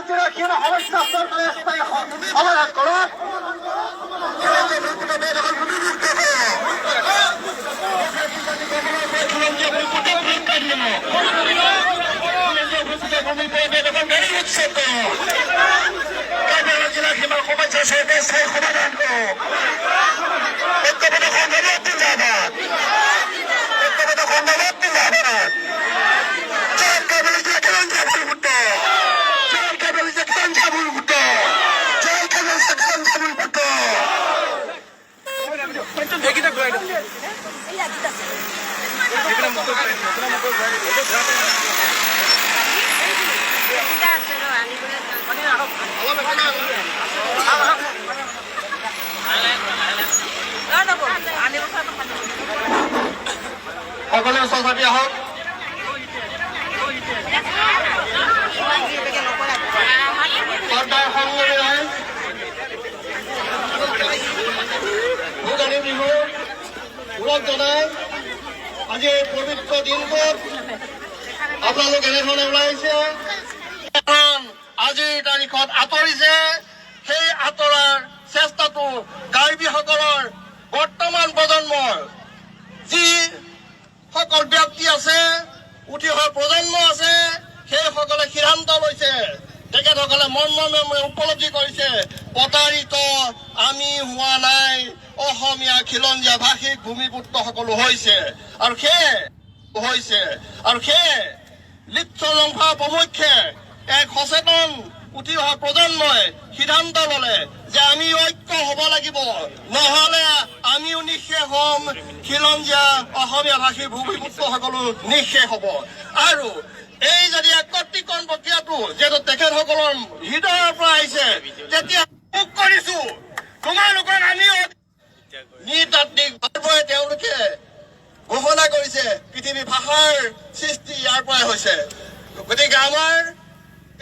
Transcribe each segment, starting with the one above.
জিলাৰ সীমা সমস্যা চৰকাৰে স্থায়ী সমাধান কৰক। জিলাৰ সীমাৰ সমস্যা চৰকাৰে স্থায়ী সমাধান কৰক। ঐক্যবদ্ধ সংগ্ৰামত জিন্দাবাদ। ঐক্যবদ্ধ সংগ্ৰামত জিন্দাবাদ। জয় কাৰ্বি জিলা খিলঞ্জীয়া ভূমিপুত্ৰ। জয় কাৰ্বি জিলা খিলঞ্জীয়া ভূমিপুত্ৰ। জয় কাৰ্বি জিলা খিলঞ্জীয়া ভূমিপুত্ৰ। এইকেইটা ঘূৰাই দিয়ক। এইকেইটা মুখত ঘূৰাই দিয়ক। এইকেইটা মুখত ঘূৰাই দিয়ক। এইটো ঘূৰাই দিয়ক। এইকেইটা আছে ৰ আনিবলৈ যাম। অলপ এফালে। আহক। ৰ'ব, আনিব। সকলোৱে ওচৰ চাপি আহক। চৰ্দাৰ সংগ্ৰামী ৰাইজ, ভোগালী বিহু ওলগ জনাই আজি এই পবিত্ৰ দিনটোত আপোনালোক এনেধৰণে ওলাই আহিছে। কাৰণ আজিৰ তাৰিখত আঁতৰিছে, সেই আঁতৰাৰ চেষ্টাটো কাৰ্বিসকলৰ বৰ্তমান প্ৰজন্মৰ যিসকল ব্যক্তি আছে, উঠি অহা প্ৰজন্ম আছে, সেইসকলে সিদ্ধান্ত লৈছে। তেখেতসকলে মৰ্মে উপলব্ধি কৰিছে, প্ৰতাৰিত আমি হোৱা নাই, অসমীয়া খিলঞ্জীয়া ভাষিক ভূমিপুত্ৰসকলো হৈছে। আৰু সেয়ে হৈছে আৰু সেয়ে লিপচলংফা প্ৰমুখ্যে এক সচেতন উঠি অহা প্ৰজন্মই সিদ্ধান্ত ললে যে আমি ঐক্য হ'ব লাগিব, নহ'লে আমিও নিঃশেষ হ'ম, খিলঞ্জীয়া অসমীয়া ভাষী ভূমিপুত্ৰসকলো নিঃশেষ হ'ব। আৰু এই যদি একত্ৰীকৰণ প্ৰক্ৰিয়াটো যিহেতু তেখেতসকলৰ হৃদয়ৰ পৰা আহিছে, তেতিয়া ভোগ কৰিছো তোমালোকক আমি নৃতাত্ত্বিকভাৱে তেওঁলোকে ঘোষণা কৰিছে, পৃথিৱী ভাষাৰ সৃষ্টি ইয়াৰ পৰাই হৈছে। গতিকে আমাৰ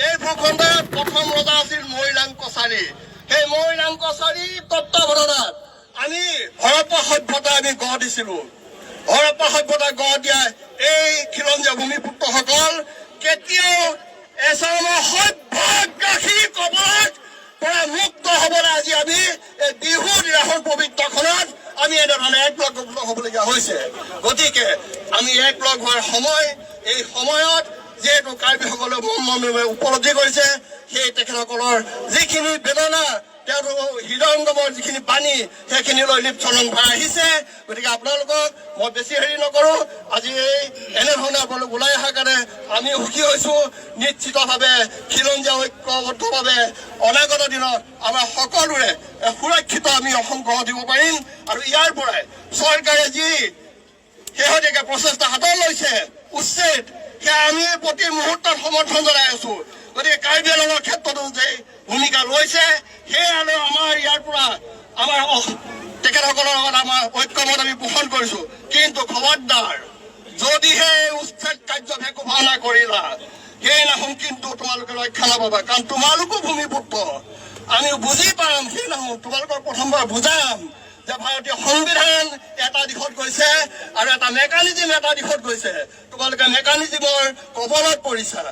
এই ভূখণ্ডত প্ৰথম ৰজা আছিল মৈৰাং কছাৰী। সেই মৈৰাং কছাৰী তত্বাৱধানত আমি হৰপ্পা সভ্যতা আমি গঢ় দিছিলো। হৰপ্পা সভ্যতা গঢ় দিয়া এই খিলঞ্জীয়া ভূমিপুত্ৰসকল কেতিয়াও এচাম সভ্যগ্ৰাসী কবলত পৰা মুক্ত হ'বলৈ আজি আমি এই বিহু দিনাখন পবিত্ৰখনত আমি এনেধৰণে একলগ হ'বলগীয়া হৈছে। গতিকে আমি একলগ হোৱাৰ সময়। এই সময়ত যিহেতু কাৰ্বিসকলে মৰ্মে উপলব্ধি কৰিছে, সেই তেখেতসকলৰ যিখিনি বেদনা, তেওঁলোকৰ হৃদয়ংগমৰ যিখিনি বাণী, সেইখিনি লৈ লিপচলং ভাই আহিছে। গতিকে আপোনালোকক মই বেছি হেৰি নকৰোঁ। আজি এই এনেধৰণে আপোনালোক ওলাই অহাৰ কাৰণে আমি সুখী হৈছোঁ। নিশ্চিতভাৱে খিলঞ্জীয়া ঐক্যবদ্ধভাৱে অনাগত দিনত আমাৰ সকলোৰে সুৰক্ষিত আমি অসম গঢ় দিব পাৰিম। আৰু ইয়াৰ পৰাই চৰকাৰে যি শেহতীয়াকৈ প্ৰচেষ্টা হাতত লৈছে উচ্ছেদ, সেয়া আমি প্ৰতি মুহূৰ্তত সমৰ্থন জনাই আছো। গতিকে কাৰ্বি আংলঙৰ ক্ষেত্ৰতো যে ভূমিকা লৈছে, সেয়া আৰু আমাৰ ইয়াৰ পৰা আমাৰ তেখেতসকলৰ লগত আমাৰ ঐক্যমত আমি পোষণ কৰিছো। কিন্তু খবৰদাৰ, যদিহে এই উচ্ছেদ কাৰ্য ভেকু ভাওনা কৰিলা, সেইদিনাখন কিন্তু তোমালোকে ৰক্ষা নাপাবা। কাৰণ তোমালোকো ভূমিপুত্ৰ, আমি বুজি পাম। সেইদিনাখন তোমালোকক প্ৰথমবাৰ বুজাম যে ভাৰতীয় সংবিধান এটা দিশত গৈছে আৰু এটা মেকানিজিম এটা দিশত গৈছে। তোমালোকে মেকানিজিমৰ কবলত পৰিছা।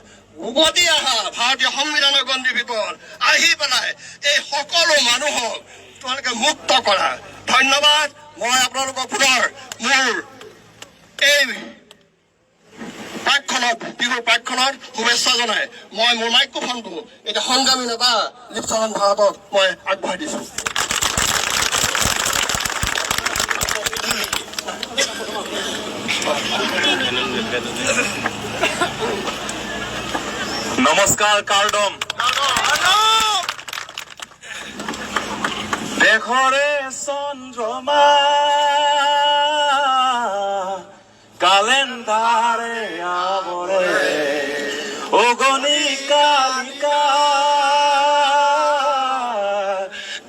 উভতি আহা ভাৰতীয় সংবিধানৰ গণ্ডিৰ ভিতৰত আহি পেলাই এই সকলো মানুহক তোমালোকে মুক্ত কৰা। ধন্যবাদ। মই আপোনালোকক পুনৰ মোৰ এই প্ৰাকক্ষণত, বিহুৰ প্ৰাকক্ষণত শুভেচ্ছা জনাই মই মোৰ মাইক্ৰফোনটো এতিয়া সংগ্ৰামী নেতা লিপচৰণ ভাৰতক মই আগবঢ়াই দিছো। নমস্কাৰ কাৰ্ডম। দেশৰে চন্দ্ৰমা কালেণ্ডাৰে আৱৰে অগণি কালিকা,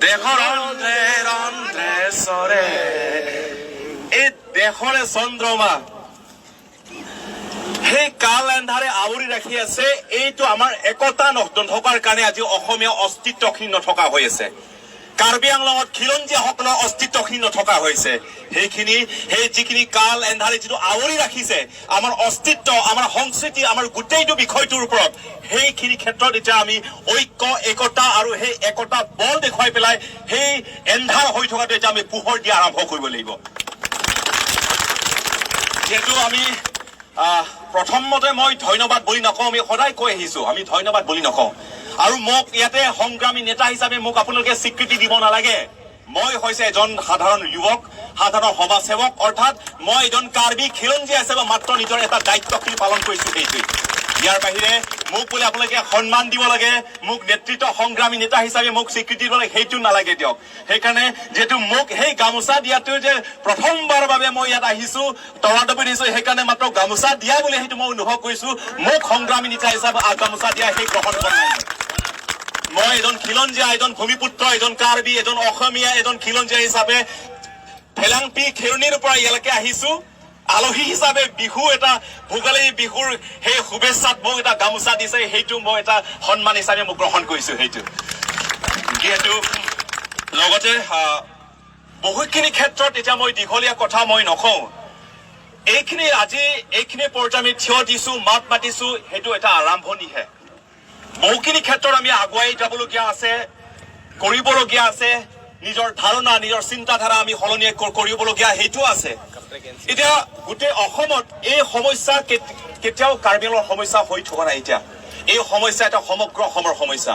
দেশৰ ৰন্ধ্ৰে ৰন্ধ্ৰে চৰে। এই দেশৰে চন্দ্ৰমা সেই কাল এন্ধাৰে আৱৰি ৰাখি আছে। এইটো আমাৰ একতা নথকাৰ কাৰণে আজি অসমীয়া অস্তিত্বখিনি নথকা হৈ আছে। কাৰ্বি আংলঙত খিলঞ্জীয়াসকলৰ অস্তিত্বখিনি নথকা হৈছে। সেইখিনি, সেই যিখিনি কাল এন্ধাৰে যিটো আৱৰি ৰাখিছে আমাৰ অস্তিত্ব, আমাৰ সংস্কৃতি, আমাৰ গোটেইটো বিষয়টোৰ ওপৰত, সেইখিনি ক্ষেত্ৰত এতিয়া আমি ঐক্য, একতা আৰু সেই একতা বল দেখুৱাই পেলাই সেই এন্ধাৰ হৈ থকাটো এতিয়া আমি পোহৰ দিয়া আৰম্ভ কৰিব লাগিব। যিহেতু আমি প্ৰথমতে মই ধন্যবাদ বুলি নকওঁ, আমি সদায় কৈ আহিছো, আমি ধন্যবাদ বুলি নকওঁ। আৰু মোক ইয়াতে সংগ্ৰামী নেতা হিচাপে মোক আপোনালোকে স্বীকৃতি দিব নালাগে। মই হৈছে এজন সাধাৰণ যুৱক, সাধাৰণ সমাজসেৱক, অৰ্থাৎ মই এজন কাৰ্বি খিলঞ্জীয়া হিচাপে মাত্ৰ নিজৰ এটা দায়িত্বখিনি পালন কৰিছো, সেইটোৱেই। ইয়াৰ বাহিৰে মোক বোলে আপোনালোকে সন্মান দিব লাগে, মোক নেতৃত্ব সংগ্ৰামী নেতা হিচাপে মোক স্বীকৃতি দিব লাগে, সেইটো নালাগে দিয়ক। সেইকাৰণে যিহেতু মোক সেই গামোচা দিয়াটো যে প্ৰথমবাৰৰ বাবে মই ইয়াত আহিছো, তৰাডবি দিছো, সেইকাৰণে মাত্ৰ গামোচা দিয়া বুলি সেইটো মই অনুভৱ কৰিছো। মোক সংগ্ৰামী নেতা হিচাপে গামোচা দিয়া সেই গ্ৰহণ কৰা নাই। মই এজন খিলঞ্জীয়া, এজন ভূমিপুত্ৰ, এজন কাৰ্বি, এজন অসমীয়া, এজন খিলঞ্জীয়া হিচাপে ভেলাংপি খেৰণিৰ পৰা ইয়ালৈকে আহিছো আলহী হিচাপে। বিহু এটা ভোগালী বিহুৰ সেই শুভেচ্ছাত মোক এটা গামোচা দিছে, সেইটো মই এটা সন্মান হিচাপে মই গ্ৰহণ কৰিছো সেইটো। যিহেতু লগতে বহুতখিনি ক্ষেত্ৰত এতিয়া মই দীঘলীয়া কথা মই নকওঁ। এইখিনি আজি এইখিনি পৰ্যায় আমি থিয় দিছো, মাত মাতিছো, সেইটো এটা আৰম্ভণিহে। বহুখিনি ক্ষেত্ৰত আমি আগুৱাই যাবলগীয়া আছে, কৰিবলগীয়া আছে। নিজৰ ধাৰণা, নিজৰ চিন্তাধাৰা আমি সলনি কৰিবলগীয়া সেইটো আছে। এতিয়া গোটেই অসমত এই সমস্যা কেতিয়াও কাৰ্বি আংলঙৰ সমস্যা হৈ থকা নাই। এতিয়া এই সমস্যা এটা সমগ্ৰ অসমৰ সমস্যা।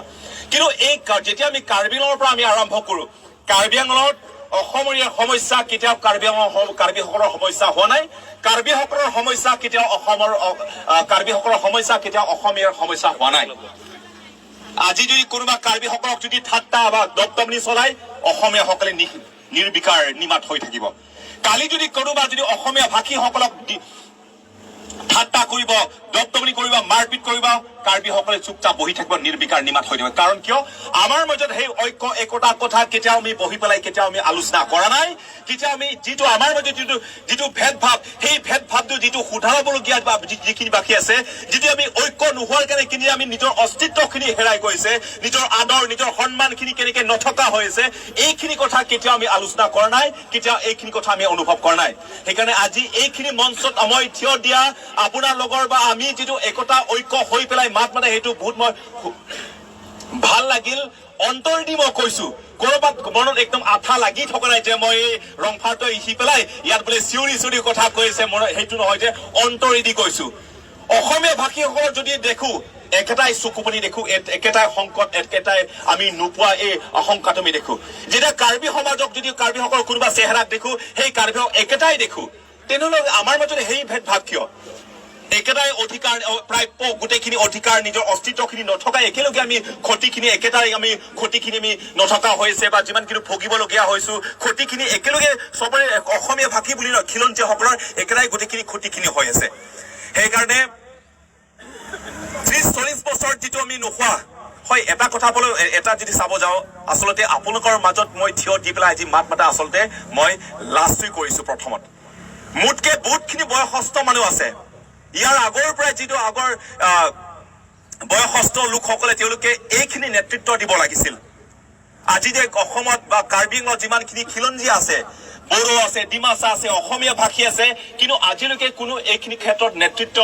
কিন্তু এই যেতিয়া আমি কাৰ্বি আংলঙৰ পৰা আমি আৰম্ভ কৰো, কাৰ্বি আংলঙত অসমীয়া সমস্যা কেতিয়াও কাৰ্বি আংলঙৰ কাৰ্বিসকলৰ সমস্যা হোৱা নাই। কাৰ্বিসকলৰ সমস্যা কেতিয়াও অসমৰ কাৰ্বিসকলৰ সমস্যা কেতিয়াও অসমীয়াৰ সমস্যা হোৱা নাই। আজি যদি কোনোবা কাৰ্বিসকলক যদি ঠাট্টা বা দপদপনি চলাই, অসমীয়াসকলে নিৰ্বিকাৰ নিমাত হৈ থাকিব। কালি যদি কোনোবা যদি অসমীয়া ভাষীসকলক ঠাট্টা কৰিব, দপদপনি কৰিব, মাৰপিট কৰিব, কাৰ্বিসকলে চুপচাপ বহি থাকিব, নিৰ্বিকাৰ নিমাত হৈ থাকিব। কাৰণ কিয়? আমাৰ মাজত সেই ঐক্য একতাৰ কথা কেতিয়াও আমি বহি পেলাই কেতিয়াও আমি আলোচনা কৰা নাই। কেতিয়াও আমি যিটো আমাৰ মাজত যিটো ভেদভাৱ, সেই ভেদভাৱটো যিটো শুধৰাবলগীয়া বা যিখিনি বাকী আছে, যিটো আমি ঐক্য নোহোৱাৰ কাৰণে কিনি আমি নিজৰ অস্তিত্বখিনি হেৰাই গৈছে, নিজৰ আদৰ, নিজৰ সন্মানখিনি কেনেকে নথকা হৈছে, এইখিনি কথা কেতিয়াও আমি আলোচনা কৰা নাই, কেতিয়াও এইখিনি কথা আমি অনুভৱ কৰা নাই। সেইকাৰণে আজি এইখিনি মঞ্চত মই থিয় দিয়া আপোনাৰ লগৰ বা আমি যিটো একতা ঐক্য হৈ পেলাই মাত মাতে, সেইটো বহুত মই ভাল লাগিল। অন্তৰ দি মই কৈছো, কৰবাত মনত একদম আঠা লাগি থকা নাই যে মই এই ৰংফাৰটো আহি পেলাই ইয়াত বোলে চিঞৰি চিঞৰি কথা কৈছে, মনত সেইটো নহয় যে অন্তৰেদি দি কৈছো। অসমীয়া ভাষীসকলৰ যদি দেখো, একেটাই চকুপানী দেখো, একেটাই সংকট, একেটাই আমি নোপোৱা এই আশংকাটো আমি দেখো। যেতিয়া কাৰ্বি সমাজক যদি কাৰ্বিসকলৰ কোনোবা চেহেৰাক দেখো, সেই কাৰ্বি একেটাই দেখো। তেনেহ'লে আমাৰ মাজত সেই ভেদভাৱ কিয়? একেটাই অধিকাৰ, প্ৰাপ্য গোটেইখিনি অধিকাৰ, নিজৰ অস্তিত্বখিনি নথকা একেলগে আমি ক্ষতিখিনি একেটাই, আমি ক্ষতিখিনি আমি নথকা হৈছে বা যিমানখিনি ভুগিবলগীয়া হৈছো, ক্ষতিখিনি একেলগে চবৰে, অসমীয়া ভাষী বুলি নহয়, খিলঞ্জীয়াসকলৰ একেটাই গোটেইখিনি ক্ষতিখিনি হৈ আছে। সেইকাৰণে 30-40 বছৰ যিটো আমি নোখোৱা হয়, এটা কথা বোলো, এটা যদি চাব যাওঁ, আচলতে আপোনালোকৰ মাজত মই থিয় দি পেলাই আজি মাত মাতা আচলতে মই লাজটোৱে কৰিছো। প্ৰথমত মোতকে বহুতখিনি বয়সস্থ মানুহ আছে। ইয়াৰ আগৰ পৰাই যিটো আগৰ বয়সস্থ লোকসকলে, তেওঁলোকে এইখিনি নেতৃত্ব দিব লাগিছিল। আজি যে অসমত বা কাৰ্বি আংলঙত যিমানখিনি খিলঞ্জীয়া আছে, বড়ো আছে, ডিমাচা আছে, অসমীয়া ভাষী আছে, কিন্তু আজিলৈকে কোনো এইখিনি ক্ষেত্ৰত নেতৃত্ব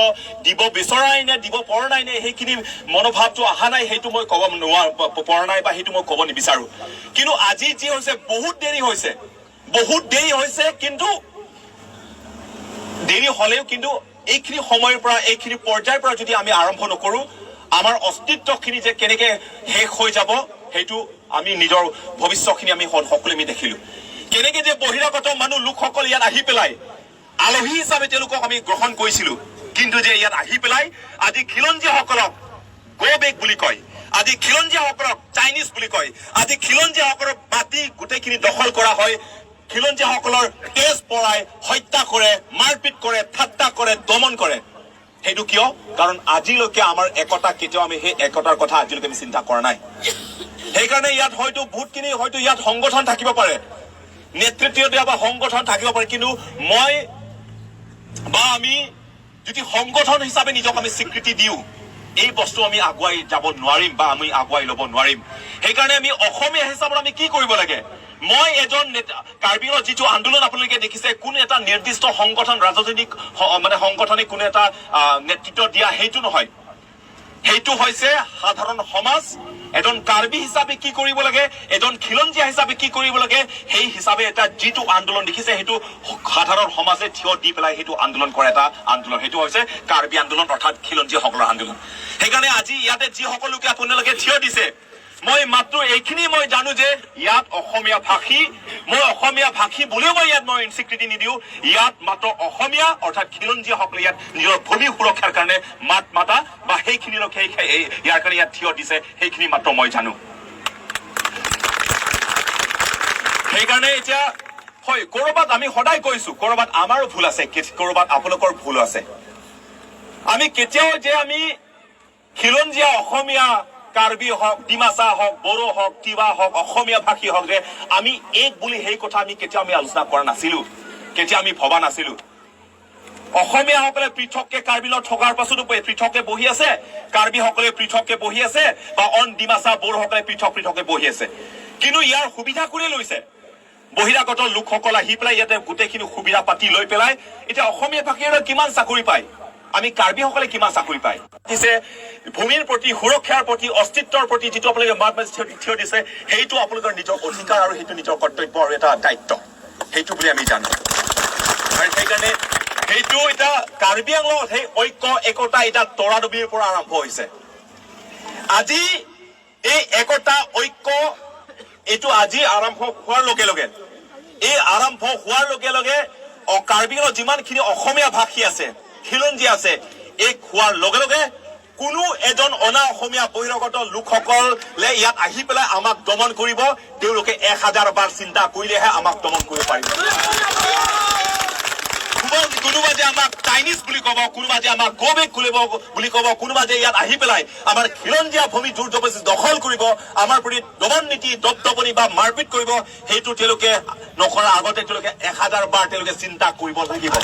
দিব বিচৰাই নে দিব পৰা নাই নে সেইখিনি মনোভাৱটো অহা নাই, সেইটো মই ক'ব নোৱাৰো, পৰা নাই বা সেইটো মই ক'ব নিবিচাৰো। কিন্তু আজি যি হৈছে, বহুত দেৰি হৈছে, বহুত দেৰি হৈছে। কিন্তু দেৰি হলেও কিন্তু এইখিনি সময়ৰ পৰা, এইখিনি পৰ্যায়ৰ পৰা যদি আমি আৰম্ভ নকৰো, আমাৰ অস্তিত্বখিনি যে কেনেকে শেষ হৈ যাব, সেইটো আমি নিজৰ ভৱিষ্যতখিনি আমি সকলোৱে আমি দেখিলো। কেনেকে যে বহিৰাগত মানুহ লোকসকল ইয়াত আহি পেলাই আলহী হিচাপে তেওঁলোকক আমি গ্ৰহণ কৰিছিলো, কিন্তু যে ইয়াত আহি পেলাই আজি খিলঞ্জীয়াসকলক গ' বেক বুলি কয়, আজি খিলঞ্জীয়াসকলক চাইনিজ বুলি কয়, আজি খিলঞ্জীয়াসকলক মাটি গোটেইখিনি দখল কৰা হয়, খিলঞ্জীয়াসকলৰ তেজ পৰাই হত্যা কৰে, মাৰপিট কৰে, ঠাট্টা কৰে, দমন কৰে, সেইটো কিয়? কাৰণ আজিলৈকে আমাৰ একতা কেতিয়াও আমি সেই একতাৰ কথা আজিলৈকে আমি চিন্তা কৰা নাই। সেইকাৰণে ইয়াত হয়তো বহুতখিনি হয়তো ইয়াত সংগঠন থাকিব পাৰে, নেতৃত্ব দিয়া বা সংগঠন থাকিব পাৰে, কিন্তু মই বা আমি যদি সংগঠন হিচাপে নিজক আমি স্বীকৃতি দিওঁ এই বস্তু আমি আগুৱাই যাব নোৱাৰিম বা আমি আগুৱাই ল'ব নোৱাৰিম। সেইকাৰণে আমি অসমীয়া হিচাপত আমি কি কৰিব লাগে? মই এজন নেতা, কাৰ্বিঙৰ যিটো আন্দোলন আপোনালোকে দেখিছে, কোনো এটা নিৰ্দিষ্ট সংগঠন, ৰাজনৈতিক মানে সংগঠনে কোনো এটা নেতৃত্ব দিয়া সেইটো নহয়। সেইটো হৈছে সাধাৰণ সমাজ। এজন কাৰ্বি হিচাপে কি কৰিব লাগে, এজন খিলঞ্জীয়া হিচাপে কি কৰিব লাগে, সেই হিচাপে এটা যিটো আন্দোলন দেখিছে, সেইটো সাধাৰণ সমাজে থিয় দি পেলাই সেইটো আন্দোলন কৰা এটা আন্দোলন। সেইটো হৈছে কাৰ্বি আন্দোলন, অৰ্থাৎ খিলঞ্জীয়াসকলৰ আন্দোলন। সেইকাৰণে আজি ইয়াতে যিসকল লোকে আপোনালোকে থিয় দিছে, মই মাত্ৰ এইখিনি মই জানো যে ইয়াত অসমীয়া ভাষী, মই অসমীয়া ভাষী বুলিও মই ইয়াত মই স্বীকৃতি নিদিওঁ। ইয়াত মাত্ৰ অসমীয়া অৰ্থাৎ খিলঞ্জীয়াসকলে ইয়াত নিজৰ ভূমি সুৰক্ষাৰ কাৰণে মাত মাতা বা সেইখিনি লোক ইয়াৰ কাৰণে ইয়াত থিয় দিছে, সেইখিনি মাত্ৰ মই জানো। সেইকাৰণে এতিয়া হয়, ক'ৰবাত আমি সদায় কৈছো, ক'ৰবাত আমাৰো ভুল আছে, ক'ৰবাত আপোনালোকৰ ভুল আছে। আমি কেতিয়াও যে আমি খিলঞ্জীয়া অসমীয়া কাৰ্বি হওক, ডিমাচা হওক, বড়ো হওক, তিৱা হওক, অসমীয়া ভাষী হওক, যে আমি এক বুলি সেই কথা আমি কেতিয়াও আমি আলোচনা কৰা নাছিলো, কেতিয়াও আমি ভবা নাছিলো। অসমীয়াসকলে পৃথককে কাৰ্বিলত থকাৰ পাছতো পৃথককে বহি আছে, কাৰ্বিসকলে পৃথককে বহি আছে, বা অন ডিমাচা বড়োসকলে পৃথক পৃথককে বহি আছে। কিন্তু ইয়াৰ সুবিধা কোনে লৈছে? বহিৰাগত লোকসকল আহি পেলাই ইয়াতে গোটেইখিনি সুবিধা পাতি লৈ পেলাই এতিয়া অসমীয়া ভাষীয়ে কিমান চাকৰি পায়, আমি কাৰ্বিসকলে কিমান চাকৰি পায়। দিছে ভূমিৰ প্ৰতি, সুৰক্ষাৰ প্ৰতি, অস্তিত্বৰ প্ৰতি যিটো আপোনালোকে মাত মাতি থিয় দিছে, সেইটো আপোনালোকৰ নিজৰ অধিকাৰ আৰু সেইটো নিজৰ কৰ্তব্য আৰু এটা দায়িত্ব, সেইটো বুলি আমি জানো। আৰু সেইকাৰণে সেইটো এতিয়া কাৰ্বি আংলঙত সেই ঐক্য একতা এতিয়া তৰাডুবিৰ পৰা আৰম্ভ হৈছে। আজি এই একতা ঐক্য এইটো আজি আৰম্ভ হোৱাৰ লগে লগে, এই আৰম্ভ হোৱাৰ লগে লগে কাৰ্বি আংলঙত যিমানখিনি অসমীয়া ভাষী আছে, খিলঞ্জীয়া আছে, এই হোৱাৰ লগে লগে কোনো এজন অনা অসমীয়া বহিৰাগত লোকসকলে ইয়াত আহি পেলাই আমাক দমন কৰিব, তেওঁলোকে 1000 বাৰ চিন্তা কৰিলেহে আমাক দমন কৰিব পাৰিব। কোনোবা যে আমাক চাইনিজ বুলি ক'ব, কোনোবা যে আমাক গো বেক বুলি ক'ব, কোনোবা যে ইয়াত আহি পেলাই আমাৰ খিলঞ্জীয়া ভূমি জোৰ জবৰদস্তি দখল কৰিব, আমাৰ প্ৰতি দমন নীতি, দপদপনি বা মাৰপিট কৰিব, সেইটো তেওঁলোকে নকৰাৰ আগতে তেওঁলোকে 1000 বাৰ তেওঁলোকে চিন্তা কৰিব লাগিব।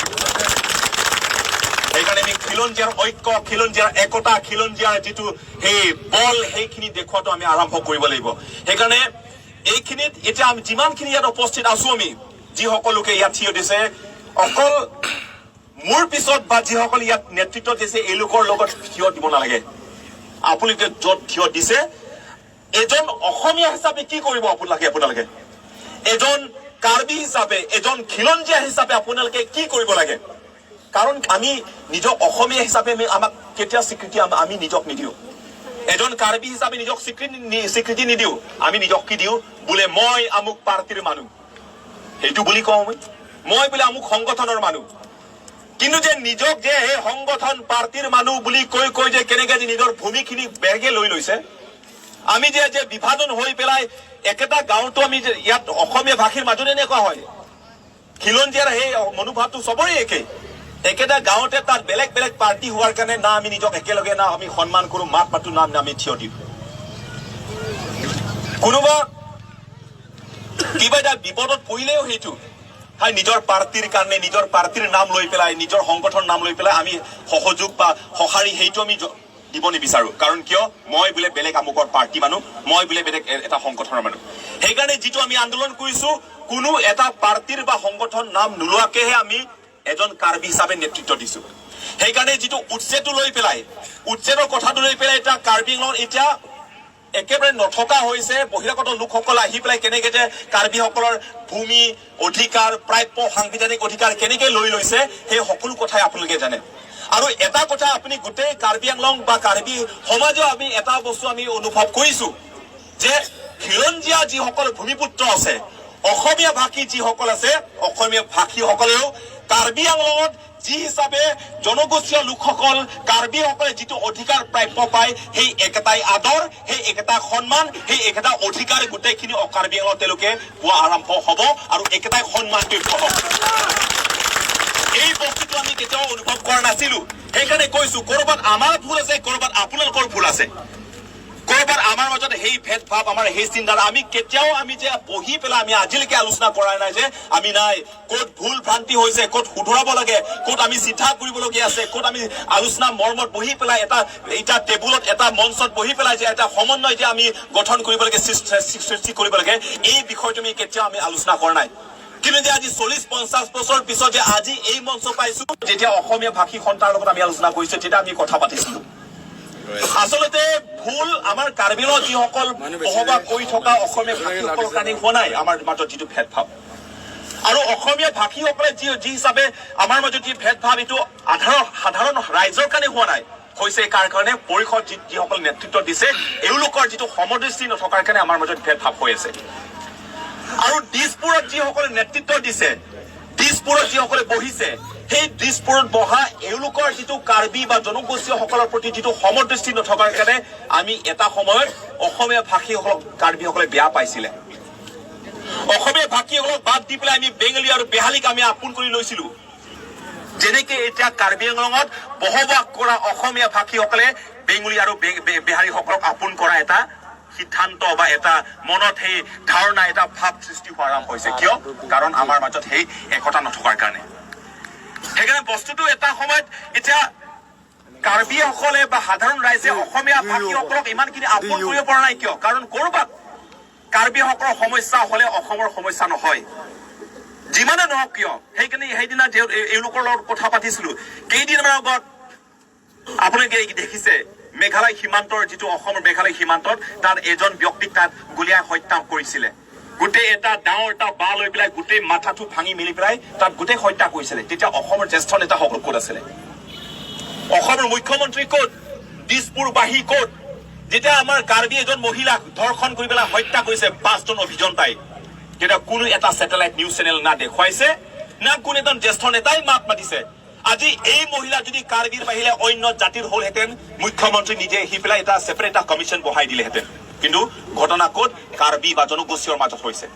সেইকাৰণে আমি খিলঞ্জীয়াৰ ঐক্য, খিলঞ্জীয়াৰ একতা, খিলঞ্জীয়াৰ যিটো সেই বল, সেইখিনি দেখুৱাটো আমি আৰম্ভ কৰিব লাগিব। সেইকাৰণে এইখিনিত এতিয়া আমি যিমানখিনি ইয়াত উপস্থিত আছো, আমি যিসকল লোকে ইয়াত থিয় দিছে, অকল মোৰ পিছত বা যিসকল ইয়াত নেতৃত্ব দিছে এইলোকৰ লগত থিয় দিব নালাগে। আপুনি য'ত থিয় দিছে, এজন অসমীয়া হিচাপে কি কৰিব আপোনালোকে, এজন কাৰ্বি হিচাপে, এজন খিলঞ্জীয়া হিচাপে আপোনালোকে কি কৰিব লাগে? কাৰণ আমি নিজক অসমীয়া হিচাপে আমি আমাক কেতিয়া স্বীকৃতি আমি নিজক নিদিওঁ। এজন কাৰ্বি হিচাপে নিজক স্বীকৃতি নিদিওঁ। আমি নিজক কি দিওঁ? বোলে মই আমুক পাৰ্টিৰ মানুহ, সেইটো বুলি কওঁ। মই বোলে আমুক সংগঠনৰ মানুহ। কিন্তু যে নিজক যে সেই সংগঠন পাৰ্টিৰ মানুহ বুলি কৈ কৈ যে কেনেকে যে নিজৰ ভূমিখিনি বেলেগে লৈ লৈছে, আমি যে যে বিভাজন হৈ পেলাই একেটা গাঁৱতো আমি যে ইয়াত অসমীয়া ভাষীৰ মাজত এনেকুৱা হয়, খিলঞ্জীয়াৰ সেই মনোভাৱটো চবৰে একেই। একেটা গাঁৱতে তাত বেলেগ বেলেগ পাৰ্টি হোৱাৰ কাৰণে না আমি নিজক একেলগে না আমি সন্মান কৰো, মাত মাতো, না আমি থিয় দিওঁ। কোনোবা কিবা এটা বিপদত পৰিলেও সেইটো হয় নিজৰ পাৰ্টিৰ কাৰণে, নিজৰ পাৰ্টিৰ নাম লৈ পেলাই, নিজৰ সংগঠনৰ নাম লৈ পেলাই আমি সহযোগ বা সঁহাৰি সেইটো আমি দিব নিবিচাৰো। কাৰণ কিয়? মই বোলে বেলেগ আমুকৰ পাৰ্টি মানুহ, মই বোলে বেলেগ এটা সংগঠনৰ মানুহ। সেইকাৰণে যিটো আমি আন্দোলন কৰিছো, কোনো এটা পাৰ্টিৰ বা সংগঠন নাম নোলোৱাকেহে আমি এজন কাৰ্বি হিচাপে নেতৃত্ব দিছো। সেইকাৰণে যিটো উচ্ছেদটো লৈ পেলাই, উচ্ছেদৰ কথাটো লৈ পেলাই এতিয়া কাৰ্বি আংলঙত এতিয়া একেবাৰে নথকা হৈছে। বহিৰাগত লোকসকল আহি পেলাই কেনেকে যে কাৰ্বিসকলৰ ভূমি অধিকাৰ, প্ৰাপ্য সাংবিধানিক অধিকাৰ কেনেকে লৈ লৈছে, সেই সকলো কথাই আপোনালোকে জানে। আৰু এটা কথা আপুনি গোটেই কাৰ্বি আংলং বা কাৰ্বি সমাজেও আমি এটা বস্তু আমি অনুভৱ কৰিছো যে খিলঞ্জীয়া যিসকল ভূমিপুত্ৰ আছে, অসমীয়া ভাষী যিসকল আছে, অসমীয়া ভাষীসকলেও কাৰ্বি আংলঙত যি হিচাপে জনগোষ্ঠীয় লোকসকল কাৰ্বিসকলে যিটো অধিকাৰ প্ৰাপ্য পায়, সেই একেটাই আদৰ, সেই একেটা সন্মান, সেই একেটা অধিকাৰ গোটেইখিনি কাৰ্বি আংলঙত তেওঁলোকে পোৱা আৰম্ভ হ'ব আৰু একেটাই সন্মানযোগ্য হ'ব। এই বস্তুটো আমি কেতিয়াও অনুভৱ কৰা নাছিলো। সেইকাৰণে কৈছো, ক'ৰবাত আমাৰ ভুল আছে, ক'ৰবাত আপোনালোকৰ ভুল আছে, ক'ৰবাত আমাৰ আমাৰ মাজত সেই ভেদভাৱ, আমাৰ সেই চিন্তা, আমি কেতিয়াও আমি যে বহি পেলাই আমি আজিলৈকে আলোচনা কৰা নাই যে আমি নাই ক'ত ভুল ভ্ৰান্তি হৈছে, ক'ত শুধৰাব লাগে, ক'ত আমি চিধা কৰিবলগীয়া আছে, ক'ত আমি আলোচনা মৰ্মত বহি পেলাই এটা এটা টেবুলত, এটা মঞ্চত বহি পেলাই যে এটা সমন্বয় যে আমি গঠন কৰিব লাগে, সৃষ্টি কৰিব লাগে, এই বিষয়টো আমি কেতিয়াও আমি আলোচনা কৰা নাই। কিন্তু যে আজি 40-50 বছৰ পিছত যে আজি এই মঞ্চ পাইছো, যেতিয়া অসমীয়া ভাষী সন্থাৰ লগত আমি আলোচনা কৰিছো, তেতিয়া আমি কথা পাতিছিলো। আচলতে ভুল আমাৰ কাৰ্বি আংলঙত যিসকল বসবাস কৰি থকা অসমীয়া ভাষীসকলৰ কাৰণে হোৱা নাই। আমাৰ মাজত যিটো ভেদভাৱ আৰু অসমীয়া ভাষীসকলে যি যি হিচাপে আমাৰ মাজত যি ভেদভাৱ, এইটো সাধাৰণ ৰাইজৰ কাৰণে হোৱা নাই, হৈছে কাৰ কাৰণে? পৰিষদ যিসকল নেতৃত্ব দিছে, এওঁলোকৰ যিটো সমদৃষ্টি নথকাৰ কাৰণে আমাৰ মাজত ভেদভাৱ হৈ আছে। আৰু দিছপুৰত যিসকলে নেতৃত্ব দিছে, দিছপুৰত যিসকলে বহিছে, সেই দিছপুৰত বহা এওঁলোকৰ যিটো কাৰ্বি বা জনগোষ্ঠীয়সকলৰ প্ৰতি যিটো সমদৃষ্টি নথকাৰ কাৰণে আমি এটা সময়ত অসমীয়া ভাষীসকলক কাৰ্বিসকলে বেয়া পাইছিলে। অসমীয়া ভাষীসকলক বাদ দি পেলাই আমি বেংগলী আৰু বেহালীক আমি আপোন কৰি লৈছিলো। যেনেকে এতিয়া কাৰ্বি আংলঙত বসবাস কৰা অসমীয়া ভাষীসকলে বেংগলী আৰু বিহাৰীসকলক আপোন কৰা এটা সিদ্ধান্ত বা এটা মনত সেই ধাৰণা, এটা ভাৱ সৃষ্টি হোৱা আৰম্ভ হৈছে। কিয়? কাৰণ আমাৰ মাজত সেই একতা নথকাৰ কাৰণে। সেইকাৰণে বস্তুটো এটা সময়ত এতিয়া কাৰ্বিসকলে বা সাধাৰণ ৰাইজে অসমীয়া ভাষীসকলক ইমানখিনি আপোন কৰিব পৰা নাই। কিয়? কাৰণ ক'ৰবাত কাৰ্বিসকলৰ সমস্যা হলে অসমৰ সমস্যা নহয়, যিমানে নহওক কিয়। সেইকাৰণে সেইদিনা এওঁলোকৰ লগত কথা পাতিছিলো কেইদিনমানৰ আগত। আপোনালোকে দেখিছে, মেঘালয় সীমান্তৰ যিটো অসমৰ মেঘালয় সীমান্তত তাত এজন ব্যক্তিক তাত গুলীয়াই হত্যা কৰিছিলে। গোটেই এটা ডাঙৰ এটা বাঁহ লৈ পেলাই গোটেই মাথাটো ভাঙি মেলি পেলাই তাত গোটেই হত্যা কৰিছিলে। তেতিয়া অসমৰ জ্যেষ্ঠ নেতাসকল ক'ত আছিলে? অসমৰ মুখ্যমন্ত্ৰী ক'ত? দিছপুৰবাসী ক'ত? যেতিয়া আমাৰ কাৰ্বি এজন মহিলাক ধৰ্ষণ কৰি পেলাই হত্যা কৰিছে পাঁচজন অভিযন্তাই, তেতিয়া কোনো এটা ছেটেলাইট নিউজ চেনেল না দেখুৱাইছে, না কোনো এজন জ্যেষ্ঠ নেতাই মাত মাতিছে। আজি এই মহিলা যদি কাৰ্বিৰ বাহিৰে অন্য জাতিৰ হ'লহেঁতেন, মুখ্যমন্ত্ৰী নিজে আহি পেলাই এটা ছেপাৰেট এটা কমিশ্যন বহাই দিলেহেঁতেন। কিন্তু ঘটনা ক'ত কাৰ্বি বা জনগোষ্ঠীৰ মাজত হৈছে।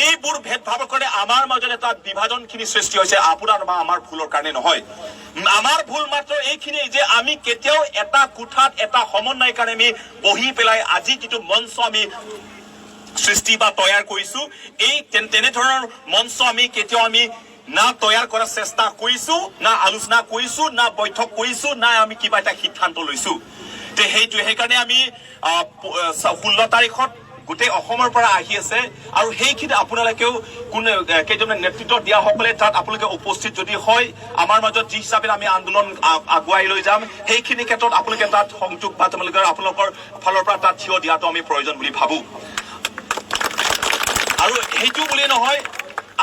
এইবোৰ ভেদভাৱৰ কাৰণে আমাৰ মাজত এটা বিভাজনখিনি সৃষ্টি হৈছে। আপোনাৰ বা আমাৰ ভুলৰ কাৰণে নহয়। আমাৰ ভুল মাত্ৰ এইখিনি যে আমি কেতিয়াও এটা কোঠাত এটা সমন্বয়ৰ কাৰণে আমি বহি পেলাই আজি যিটো মঞ্চ আমি সৃষ্টি বা তৈয়াৰ কৰিছো, এই তেনেধৰণৰ মঞ্চ আমি কেতিয়াও আমি না তৈয়াৰ কৰাৰ চেষ্টা কৰিছো, না আলোচনা কৰিছো, না বৈঠক কৰিছো, না আমি কিবা এটা সিদ্ধান্ত লৈছো। তে সেইটোৱে, সেইকাৰণে আমি 16 তাৰিখত গোটেই অসমৰ পৰা আহি আছে আৰু সেইখিনি আপোনালোকেও কোনে কেইজনমান নেতৃত্ব দিয়াসকলে তাত আপোনালোকে উপস্থিত যদি হয়, আমাৰ মাজত যি হিচাপে আমি আন্দোলন আগুৱাই লৈ যাম, সেইখিনি ক্ষেত্ৰত আপোনালোকে তাত সংযোগ বা তোমালোকৰ আপোনালোকৰ ফালৰ পৰা তাত থিয় দিয়াটো আমি প্ৰয়োজন বুলি ভাবো। আৰু সেইটো বুলি নহয়,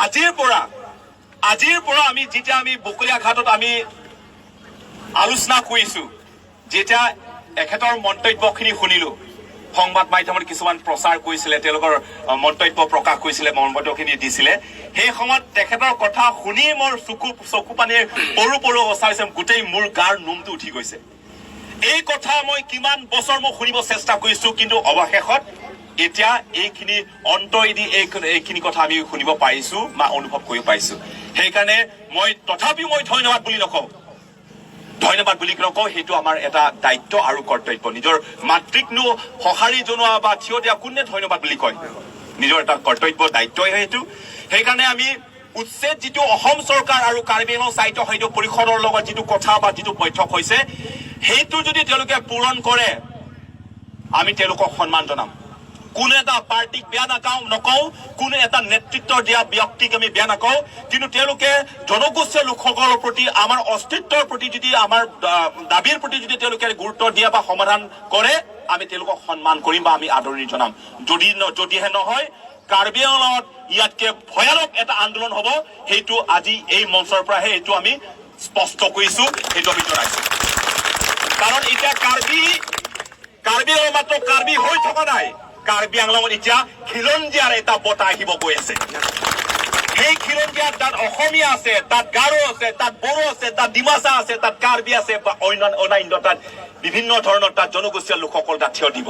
আজিৰ পৰা আমি যেতিয়া আমি বকলীয়া ঘাটত আমি আলোচনা কৰিছো, যেতিয়া এখেতৰ মন্তব্যখিনি শুনিলো, সংবাদ মাধ্যমত কিছুমান প্ৰচাৰ কৰিছিলে, তেওঁলোকৰ মন্তব্য প্ৰকাশ কৰিছিলে, মন্তব্যখিনি দিছিলে, সেই সময়ত তেখেতৰ কথা শুনি মোৰ চকু পানীৰ পৰো পৰো অৱস্থা হৈছে, গোটেই মোৰ গাৰ নোমটো উঠি গৈছে। এই কথা মই কিমান বছৰ মই শুনিব চেষ্টা কৰিছো, কিন্তু অৱশেষত এতিয়া এইখিনি অন্তৰেদি এইখিনি কথা আমি শুনিব পাৰিছো বা অনুভৱ কৰিব পাৰিছো। সেইকাৰণে মই তথাপিও মই ধন্যবাদ বুলি নকওঁ, ধন্যবাদ বুলি নকওঁ। সেইটো আমাৰ এটা দায়িত্ব আৰু কৰ্তব্য। নিজৰ মাতৃকনো সঁহাৰি জনোৱা বা থিয় দিয়া কোনে ধন্যবাদ বুলি কয়? নিজৰ এটা কৰ্তব্য, দায়িত্বই সেইটো। সেইকাৰণে আমি উচ্ছেদ যিটো অসম চৰকাৰ আৰু কাৰ্বি আংলং সাহিত্য সাহিত্য পৰিষদৰ লগত যিটো কথা বা যিটো বৈঠক হৈছে, সেইটো যদি তেওঁলোকে পূৰণ কৰে, আমি তেওঁলোকক সন্মান জনাম। কোনো এটা পাৰ্টিক বেয়া নকওঁ, কোনো এটা নেতৃত্ব দিয়া ব্যক্তিক আমি বেয়া নকওঁ, কিন্তু তেওঁলোকে জনগোষ্ঠীয় লোকসকলৰ প্ৰতি, আমাৰ অস্তিত্বৰ প্ৰতি যদি, আমাৰ দাবীৰ প্ৰতি যদি তেওঁলোকে গুৰুত্ব দিয়ে বা সমাধান কৰে, আমি তেওঁলোকক সন্মান কৰিম বা আমি আদৰণি জনাম। যদিহে নহয়, কাৰ্বি আংলঙত ইয়াতকে ভয়ানক এটা আন্দোলন হ'ব। সেইটো আজি এই মঞ্চৰ পৰাহে এইটো আমি স্পষ্ট কৰিছো, সেইটো আমি জনাইছো। কাৰণ এতিয়া কাৰ্বি কাৰ্বি আংলং মাত্ৰ কাৰ্বি হৈ থকা নাই, কাৰ্বি আংলঙত এতিয়া খিলঞ্জীয়াৰ এটা বতাহ আহিব গৈ আছে। সেই খিলঞ্জীয়াত তাত অসমীয়া আছে, তাত গাৰো আছে, তাত বড়ো আছে, তাত ডিমাচা আছে, তাত কাৰ্বি আছে বা অন্য অন্যান্য তাত বিভিন্ন ধৰণৰ তাত জনগোষ্ঠীয় লোকসকল তাত থিয় দিব।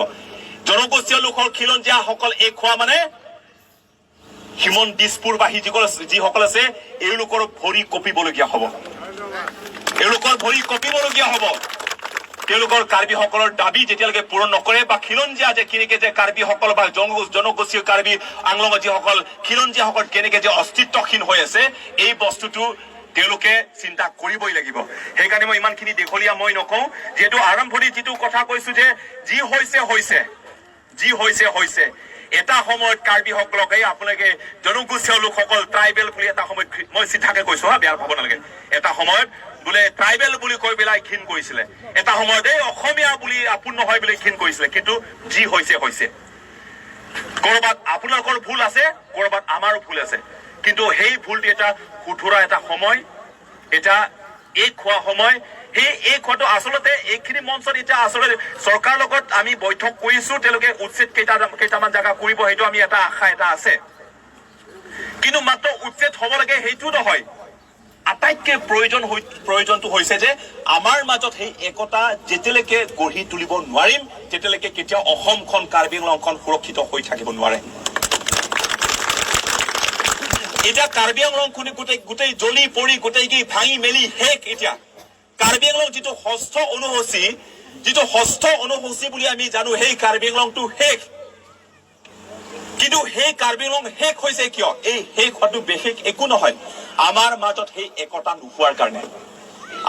জনগোষ্ঠীয় লোকৰ খিলঞ্জীয়াসকল এক হোৱা মানে হিমন্ত দিছপুৰবাসী যিসকল আছে, এওঁলোকৰ ভৰি কঁপিবলগীয়া হ'ব, এওঁলোকৰ ভৰি কঁপিবলগীয়া হ'ব। তেওঁলোকৰ কাৰ্বিসকলৰ দাবী যেতিয়ালৈকে পূৰণ নকৰে বা খিলঞ্জীয়া যে কেনেকে যে কাৰ্বিসকল বা জনগোষ্ঠীয় কাৰ্বি আংলঙত যিসকল খিলঞ্জীয়াসকল কেনেকে যে অস্তিত্বহীন হৈ আছে, এই বস্তুটো তেওঁলোকে চিন্তা কৰিবই লাগিব। সেইকাৰণে মই ইমানখিনি দীঘলীয়া মই নকওঁ। যিহেতু আৰম্ভণিত যিটো কথা কৈছো যে যি হৈছে হৈছে, যি হৈছে হৈছে। এটা সময়ত কাৰ্বিসকলক এই আপোনালোকে জনগোষ্ঠীয় লোকসকল ট্ৰাইবেল বুলি এটা সময়ত, মই চিধাকে কৈছো হা, বেয়া পাব নালাগে, এটা সময়ত বোলে ট্ৰাইবেল বুলি কৈ পেলাই ঘিণ কৰিছিলে। এটা সময়ত এই অসমীয়া বুলি আপোন নহয় বুলি ঘিণ কৰিছিলে। কিন্তু যি হৈছে হৈছে। কৰবাত আপোনালোকৰ ভুল আছে, কৰবাত আমাৰো ভুল আছে। কিন্তু সেই ভুলটো এটা শুধৰা এটা সময়, এটা এক হোৱা সময়। সেই এক হোৱাটো আচলতে এইখিনি মঞ্চত এতিয়া আচলতে চৰকাৰৰ লগত আমি বৈঠক কৰিছো। তেওঁলোকে উচ্ছেদ কেইটামান জেগা কৰিব, সেইটো আমি এটা আশা এটা আছে। কিন্তু মাত্ৰ উচ্ছেদ হ'ব লাগে সেইটো নহয়। আটাইতকৈ প্ৰয়োজনটো হৈছে যে আমাৰ মাজত সেই একতা যেতিয়ালৈকে গঢ়ি তুলিব নোৱাৰিম, তেতিয়ালৈকে কেতিয়াও অসমখন, কাৰ্বি আংলংখন সুৰক্ষিত হৈ থাকিব নোৱাৰে। এতিয়া কাৰ্বি আংলংখন গোটেই গোটেই জ্বলি পৰি গোটেই কি ভাঙি মেলি শেষ। এতিয়া কাৰ্বি আংলং যিটো ষষ্ঠ অনুসূচী, যিটো ষষ্ঠ অনুসূচী বুলি আমি জানো, সেই কাৰ্বি আংলংটো শেষ। কিন্তু সেই কাৰ্বি আংলং শেষ হৈছে কিয়? এই শেষ হোৱাটো বিশেষ একো নহয়, আমাৰ মাজত সেই একতা নোহোৱাৰ কাৰণে,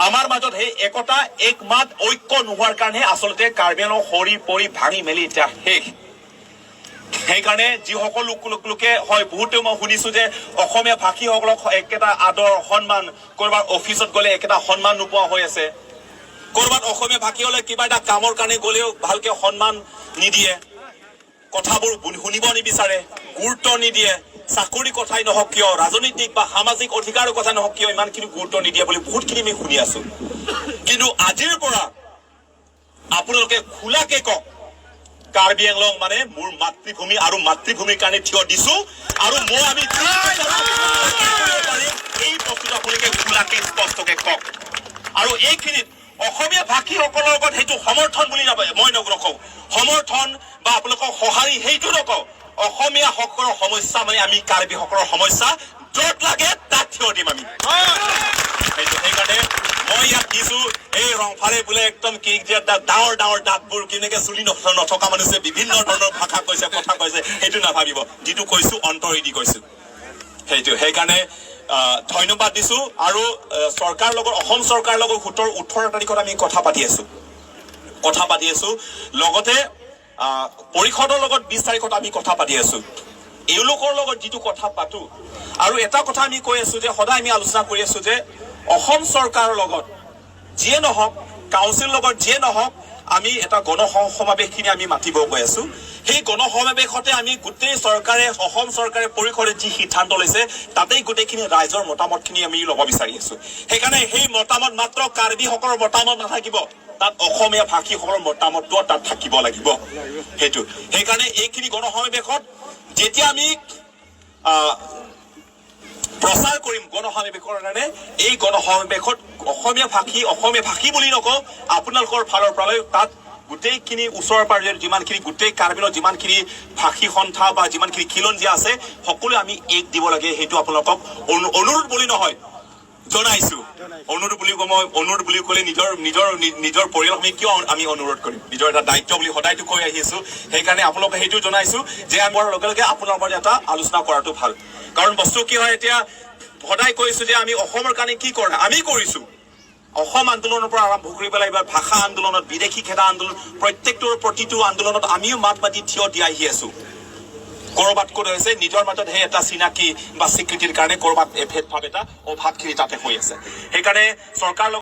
আমাৰ মাজত সেই একতা, একমাত, ঐক্য নোহোৱাৰ কাৰণে আচলতে কাৰ্বি আংলং সৰি পৰি ভাঙি মেলি এতিয়া শেষ। সেইকাৰণে যিসকল লোকে হয়, বহুতে মই শুনিছো যে অসমীয়া ভাষীসকলক একেটা আদৰ সন্মান, ক'ৰবাত অফিচত গ'লে একেটা সন্মান নোপোৱা হৈ আছে, ক'ৰবাত অসমীয়া ভাষী হ'লে কিবা এটা কামৰ কাৰণে গ'লেও ভালকে সন্মান নিদিয়ে, কথাবোৰ শুনিব নিবিচাৰে, গুৰুত্ব নিদিয়ে, চাকৰি কথাই নহওক কিয়, ৰাজনৈতিক বা সামাজিক অধিকাৰৰ কথা নহওক কিয়, ইমানখিনি গুৰুত্ব নিদিয়ে বুলি বহুতখিনি আমি শুনি আছো। কিন্তু আজিৰ পৰা আপোনালোকে খোলাকে কওক, কাৰ্বি আংলং মানে মোৰ মাতৃভূমি আৰু মাতৃভূমিৰ কাৰণে থিয় দিছো আৰু মই আমি যি বিচাৰো তাকে কৰিব পাৰিম। এই বস্তুটো আপোনালোকে খোলাকে স্পষ্টকে কওক। আৰু এইখিনিত অসমীয়া ভাষীসকলৰ লগত সেইটো সমৰ্থন বুলি নাভাবে, মই নকওঁ সমৰ্থন বা আপোনালোকক সঁহাৰি, সেইটো নকওঁ। অসমীয়া সকলৰ সমস্যা মানে আমি কাৰ্বিসকলৰ সমস্যা, য'ত লাগে তাত থিয় দিম আমি সেইটো। সেইকাৰণে মই ইয়াত দিছো, এই ৰংফালে বোলে একদম কি যে ডাঙৰ ডাঙৰ দাঁতবোৰ, কেনেকে চুলি নথকা মানুহে বিভিন্ন ধৰণৰ ভাষা কৈছে, কথা কৈছে, সেইটো নাভাবিব। যিটো কৈছো অন্তৰেদি কৈছো সেইটো। সেইকাৰণে ধন্যবাদ দিছো। আৰু চৰকাৰৰ লগত, অসম চৰকাৰৰ লগত 17, 18 তাৰিখত আমি কথা পাতি আছো। লগতে পৰিষদৰ লগত 20 তাৰিখত আমি কথা পাতি আছো। এওঁলোকৰ লগত যিটো কথা পাতো, আৰু এটা কথা আমি কৈ আছো যে সদায় আমি আলোচনা কৰি আছো যে অসম চৰকাৰৰ লগত যিয়ে নহওক, কাউন্সিলৰ লগত যিয়ে নহওক, আমি এটা গণ সমাৱেশখিনি আমি মাতিব গৈ আছো। সেই গণ সমাৱেশতে আমি গোটেই চৰকাৰে, অসম চৰকাৰে, পৰিষদে যি সিদ্ধান্ত লৈছে, তাতেই গোটেইখিনি ৰাইজৰ মতামতখিনি আমি ল'ব বিচাৰি আছো। সেইকাৰণে সেই মতামত মাত্ৰ কাৰ্বিসকলৰ মতামত নাথাকিব, তাত অসমীয়া ভাষীসকলৰ মতামতটোও তাত থাকিব লাগিব সেইটো। সেইকাৰণে এইখিনি গণ সমাৱেশত যেতিয়া আমি প্ৰচাৰ কৰিম গণসমাৱেশৰ কাৰণে, এই গণসমাৱেশত অসমীয়া ভাষী, অসমীয়া ভাষী বুলি নকওঁ, আপোনালোকৰ ফালৰ পৰালৈ তাত গোটেইখিনি ওচৰ পাজৰে যিমানখিনি, গোটেই কাৰ্বিলত যিমানখিনি ভাষী সন্থা বা যিমানখিনি খিলঞ্জীয়া আছে, সকলোৱে আমি এক দিব লাগে। সেইটো আপোনালোকক অনুৰোধ বুলি নহয়, জনাইছো। অনুৰোধ বুলি কওঁ মই, অনুৰোধ বুলি ক'লে নিজৰ নিজৰ নিজৰ পৰিয়ালক আমি কিয় আমি অনুৰোধ কৰিম? নিজৰ এটা দায়িত্ব বুলি সদায়তো কৈ আহিছো। সেইকাৰণে আপোনালোকে সেইটো জনাইছো যে আমাৰ লগে লগে আপোনালোকৰ এটা আলোচনা কৰাটো ভাল। কাৰণ বস্তু কি হয়, এতিয়া সদায় কৈছো যে আমি অসমৰ কাৰণে কি কৰা আমি কৰিছো। অসম আন্দোলনৰ পৰা আৰম্ভ কৰি পেলাই এইবাৰ ভাষা আন্দোলনত, বিদেশী খেদা আন্দোলন, প্ৰত্যেকটোৰ প্ৰতিটো আন্দোলনত আমিও মাত মাতি থিয় দি আহি আছো। কৰবাত ক'ত হৈছে, নিজৰ মাজত সেই এটা চিনাকি বা স্বীকৃতিৰ কাৰণে কৰবাত এই ভেদভাৱ এটা অভাৱখিনি তাতে হৈ আছে। সেইকাৰণে চৰকাৰৰ লগত